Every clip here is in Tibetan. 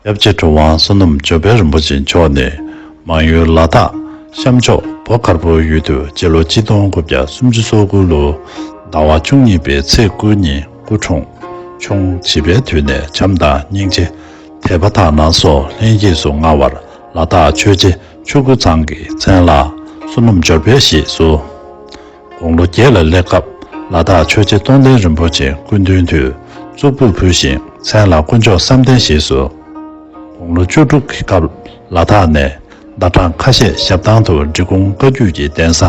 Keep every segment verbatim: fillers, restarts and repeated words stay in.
ཡབ་རྗེ་གྲུབ་དབང་བསོད་ནམས་འབྱོར་པའི་རིན་པོ་ཆེ་མཆོག་ནི། མང་ཡུལ་ལ་དྭགས་ཤམ་ཕྱོགས་བོ་དཀར་པོའི་ཡུལ་དུ་སྤྱི་ལོ་ཆིག་སྟོང་དགུ་བརྒྱ་སུམ་ཅུ་སོ་དགུ་ལོ་ཟླ་བ་བཅུ་གཉིས་པའི་ཚེས་དགུ་ཉིན་སྐུ་འཁྲུངས། ཆུང་བྱིས་པའི་དུས་ནས་བྱམས་དང་སྙིང་རྗེ། དད་པ་དག་སྣང་སོགས་ལྷན་སྐྱེས་སུ་མངའ་བར་ལ་དྭགས་ཆོས་རྗེ་ཆོས་སྐུ་ཚང་གི་མཚན་ལ་བསོད་ནམས་འབྱོར་པའི་གཞིས་སུ། དགུང་ལོ་བརྒྱད་ལ་སླེབས་སྐབས་ལ་དྭགས་ཆོས་རྗེ་རྟོགས་ལྡན་རིན་པོ་ཆེ་སྐུ་མདུན་དུ་གཙུག་ཕུད་ཕུལ་ཞིང་མཚན་ལ་དཀོན་མཆོག་བསམ་གཏན་ཞེས་སུ། དགུང་ལོ་བཅུ་དྲུག་གི་སྐབས་ལ་དྭགས་ནས་ཟླ་གྲངས་ཁ་ཤས་ཞབས་ཐང་དུ་འབྲི་གུང་བཀའ་བརྒྱུད་ཀྱི་གདན་ས་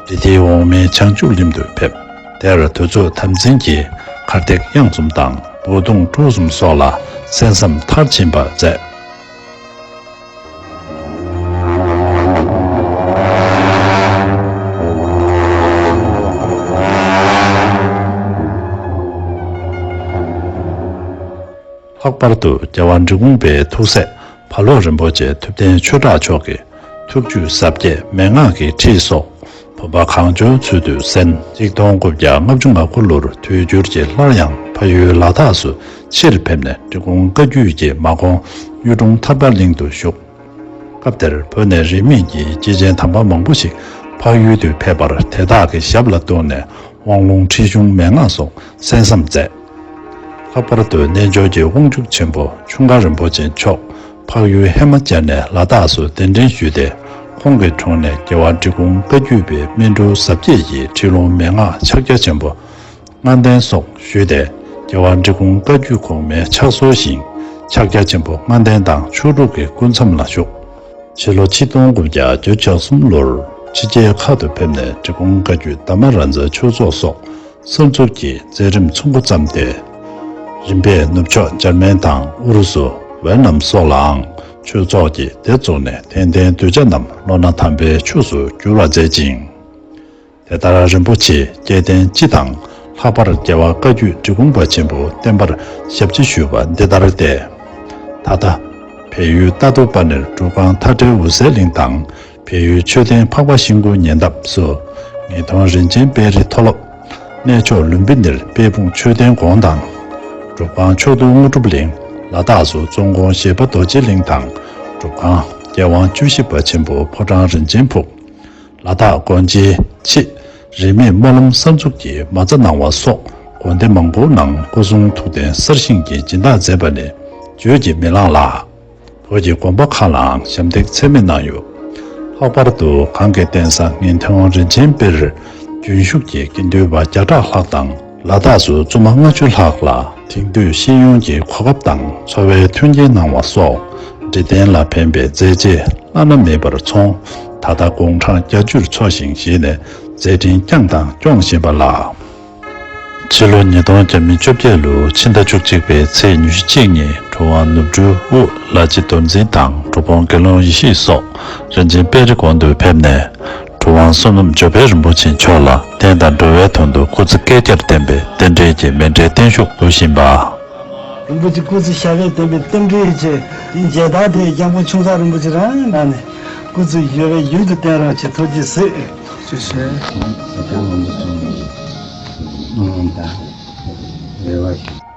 ཌི་ལི་འོག་མིན་བྱང་ཆུབ་གླིང་དུ་ཕེབས། དེར་དུས་ཚོད་དམ་འཛིན་གྱིས་གར་སྟེགས་གཡང་འཛོམས་དང་འབུ་སྡོང་དཀྲོག་གསུམ་སོགས་ལ་གསན་བསམ་མཐར་ཕྱིན་པ་མཛད། ལྷག་པར་དུ་རྒྱལ་བ་འབྲི་གུང་པའི་ཐུགས་སྲས་བ་ལོ་རིན་པོ་ཆེ་ཐུབ་བསྟན་ཆོས་གྲགས་མཆོག་གིས་ཐུགས་བཅུད་ཟབ་རྒྱས་མན་ངག་གི་ཁྲིད་སོགས་བུམ་པ་གང་བྱོའི་ཚུལ་དུ་གསན། ཆིག་སྟོང་དགུ་བརྒྱ་ལྔ་བཅུ་ང་དགུ་ལོར་དུས་འགྱུར་གྱིས་སླར་ཡང་ཕ་ཡུལ་ལ་དྭགས་སུ་ཕྱིར་ཕེབས་ནས་འབྲི་གུང་བཀའ་བརྒྱུད་ཀྱི་མ་གོང་གཡུ་སྒྲུང་ཐར་པ་གླིང་དུ་བཞུགས། སྐབས་དེར་བོད་ནས་རིས་མེད་ཀྱི་སྐྱེས་ཆེན་དམ་པ་མང་པོ་ཞིག་འཕགས་ཡུལ་དུ་ཕེབས་པར་དེ་དག་གི་ཞབས་ལ་གཏུགས་ནས་དབང་ལུང་ཁྲིད་གཞུང་མན་ངག་སོགས་གསན་བསམ་མཛད། ལྷག་པར་དུ་རྣལ་འབྱོར་གྱི་དབང་ཕྱུག་ཆེན་པོ་ཁྱུང་དགའ་རིན་པོ་ཆེ་མཆོག་འཕགས་ཡུལ་ཧེ་མ་ཅན་ནས་ལ་དྭགས་སུ་གདན་འདྲེན་ཞུས་ཏེ། ཁོང་གི་དྲུང་ནས་རྒྱལ་བ་འབྲི་གུང་བཀའ་བརྒྱུད་པའི་སྨིན་གྲོལ་ཟབ་རྒྱས་ཀྱི་ཁྲིད་ལུང་མན་ངག་ཕྱག་རྒྱ་ཆེན་པོ་ལྔ་ལྡན་སོགས་ཞུས་ཏེ། རྒྱལ་བ་འབྲི་གུང་བཀའ་བརྒྱུད་གོང་མའི་ཕྱག་སྲོལ་བཞིན་ཕྱག་རྒྱ་ཆེན་པོ་ལྔ་ལྡན་དང་ཆོས་དྲུག་གི་སྐུ་མཚམས་ལ་བཞུགས། ཕྱི་ལོ་ཆིག་སྟོང་དགུ་བརྒྱ་བརྒྱད་ཅུ་གྱ་གསུམ་ལོར་ཕྱི་རྒྱལ་ཁག་ཏུ་ཕེབས་ནས་འབྲི་གུང་བཀའ་བརྒྱུད་དྷརྨ་རཱ་ཛ་ཆོས་ཚོགས་སོགས་གསར་འཛུགས་ཀྱི་མཛད་རིམ་ཚུགས་འགོ་བརྩམས་ཏེ། རིམ་པས་ནུབ་ཕྱོགས་འཇར་མན་དང་ཨུ་རུ་སུ། ཝེ་ནམ་སོགས་ལའང་ཆོས་ཚོགས་ཀྱི་སྡེ་བཙུགས་ནས་དད་ལྡན་གདུལ་བྱ་རྣམས་བློ་སྣ་དམ་པའི་ཆོས་སུ་འགྱུར་བར་མཛད་ཅིང་། དེ་ལྟར་རིན་པོ་ཆེ་སྐལ་ལྡན་སྤྱི་དང་ལྷག་པར་རྒྱལ་བ་བཀའ་བརྒྱུད་འབྲི་གུང་པ་ཆེན་པོ་བསྟེན་པར་ཞབས་ཕྱི་ཞུས་པ་འདི་ལྟར་ཏེ། ད་ལྟ་བལ་ཡུལ་རྟ་ཐོག་པ་ནིར་སྒྲུབ་ཁང་མཐའ་བྲལ་འོད་གསལ་གླིང་དང་། བལ་ཡུལ་མཆོད་རྟེན་འཕགས་པ་ཤིང་ཀུན་ཉེ་འདབས་སུ་ངེས་མཐོང་རིན་ཆེན་དཔལ་རི་མཐོ་སློབ། གནས་མཆོག་ལུམ་བི་ནིར་དཔལ་སྤུངས་མཆོད་རྟེན་དགོན་དང་། སྒྲུབ་ཁང་ཕྱོགས་བསྡུས་དངོས་གྲུབ་གླིང་། ལ་དྭགས་སུ་ཙོང་ཁོང་བཞད་པ་རྡོ་རྗེ་གླིང་དང་། སྒྲུབ་ཁང་རྒྱལ་དབང་བཅུ་བཞི་པ་ཆེན་པོ་ཕོ་བྲང་རིན་ཆེན་ཕུག། ལ་དྭགས་དགོན་སྤྱིའི་ཆེས་རིས་མེད་སྨོན་ལམ་གསར་འཛུགས་ཀྱི་མ་རྩ་གནང་བ་སོགས་དགོན་སྡེ་མང་པོའི་ནང་སྐུ་གསུང་ཐུགས་རྟེན་གསར་བཞེངས་ཀྱི་སྦྱིན་བདག་མཛད་པ་ནི་བརྗོད་ཀྱིས་མི་ལངས་ལ། བོད་ཀྱི་དགོན་པ་ཁག་ལའང་ཞབས་འདེགས་ཚད་མེད་གནང་ཡོད། ལྷག་པར་དུ་གང་གི་རྟེན་ས་ངེས་མཐོང་རིན་ཆེན་དཔལ་རི་རྒྱུན་བཞུགས་ཀྱི་དགེ་འདུན་པ་བརྒྱ་ཕྲག་ལྷག་དང་། ལ་དྭགས་སུ་བཙུན་མ་ལྔ་བཅུ་ལྷག་ལ་དེང་དུས་ཤེས་ཡོན་གྱི་གོ་སྐབས་དང་འཚོ་བའི་མཐུན་རྐྱེན་གནང་བ་སོགས་འདྲེ་བསྟན་ལ་ཕན་པའི་མཛད་རྗེས་བླ་ན་མེད་པར་ཚོགས། ད་ལྟ་དགུང་གྲངས་བརྒྱད་ཅུར་འཚོ་ཞིང་གཞེས་ནས་མཛད་འཕྲིན་བསྐྱངས་དང་སྐྱོང་བཞིན་པ་ལགས། ཕྱི་ལོ་ཉིས་སྟོང་བརྒྱ་མེད་བཅོ་བརྒྱད་ལོའི་ཕྱི་ཟླ་བཅུ་གཅིག་པའི་ཚེས་ཉི་ཤུ་གཅིག་ཉིན་གྲུབ་དབང་ནོར་འཁྲུལ་དབུ་ལ་རྗེ་རྡོར་འཛིན་དང་གྲུབ་དབང་དགེ་སློང་ཡེ་ཤེས་སོགས་རིན་ཆེན་དཔལ་རི་དགོན་དུ་ཕེབས་ནས། གྲུབ་དབང་བསོད་ནམས་འབྱོར་པའི་རིན་པོ་ཆེ་མཆོག་ལ་བསྟན་དང་འགྲོ་བའི་དོན་དུ་སྐུ་ཚེ་བསྐལ་བརྒྱར་བརྟན་པའི་རྟེན་འབྲེལ་གྱི་མཎྜལ་བརྟན་བཞུགས་ཞུ་བཞིན་པ། རིན་པོ་ཆེ་སྐུ་ཚེ་ཞབས་པད་བརྟན་པའི་རྟེན་འབྲེལ་ཆེ། དེའི་མཇལ་དར་དེ་སྐྱབས་མགོན་ཆུང་ཚག་རིན་པོ་ཆེ་རང་ནང་ནས་སྐུ་ཚེ་ཞབས་པད་ཡུན་དུ་བརྟན་རོགས་བྱེད། ཐུགས་རྗེས་གཟིགས། ཞུ་ཞུ། རེ་བ་ཞུ།